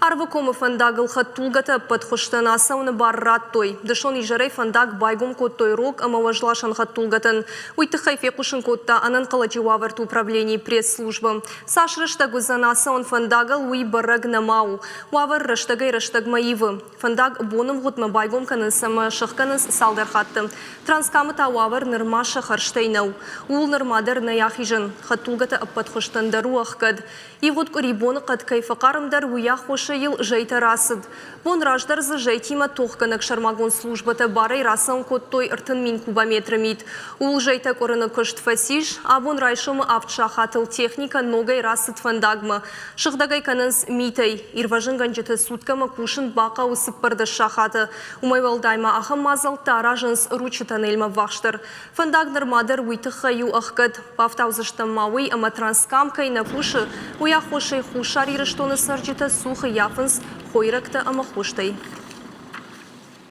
Арвыкомы фӕндагыл хӕдтулгӕтӕ ӕппӕт хуызтӕн ацӕуыны бар радтой. Дысон изӕрӕй фӕндаг байгом кодтой рог ӕмӕ уӕзласӕн хӕдтулгӕтӕн. Уый тыххӕй фехъусын кодта ӕнӕнхъӕлӕджы уавӕрты управленийы пресс-службӕ. Цас рӕстӕг уыдзӕн ацӕуӕн фӕндагыл, уый бӕрӕг нӕма у. Уавӕр рӕстӕгӕй-рӕстӕгмӕ ивы. Фӕндаг боны мгъуыдмӕ байгом кӕнынц ӕмӕ сӕхгӕнынц цалдӕр хатты. Транскамы та уавӕр нырма сӕ хӕрзтӕй нӕу. Ууыл нырма дӕр нӕй ахизӕн. Хӕдтулгӕтӕ ӕппӕт хуызтӕн дӕр у ӕхгӕд. Ивгъуыд къуыри боныхъӕд кӕй фӕхъармдӕр, уый аххосӕй йыл зӕйтӕ рацыд. Бон раздӕр дзы зӕйтимӕ тохгӕнӕг сӕрмагонд службӕтӕ барӕй рацӕуын кодтой 30 000 кубометры мит. Ууыл зӕйтӕ къуырыны куыст фӕцис. Абон райсомы авд сахатыл техникӕ ногӕй рацыд фӕндагмӕ. Сыгъдӕг ӕй кӕнынц митӕй. Ирвӕзынгӕнджыты суткӕмӕ кусын бахъӕуы 14 сахаты. Уымӕй уӕлдай ма ахӕм мадзӕлттӕ аразынц Ручъы тоннелмӕ ввахсдӕр. Фӕндаг нырма дӕр уый тыххӕй у ӕхгӕд. Бафтаудзыстӕм ма уый, ӕмӕ Транскам кӕй нӕ кусы, уый аххосӕй Хуссар Ирыстоны цӕрджытӕ цух ӕййафынц хойрӕгтӕ ӕмӕ хостӕй.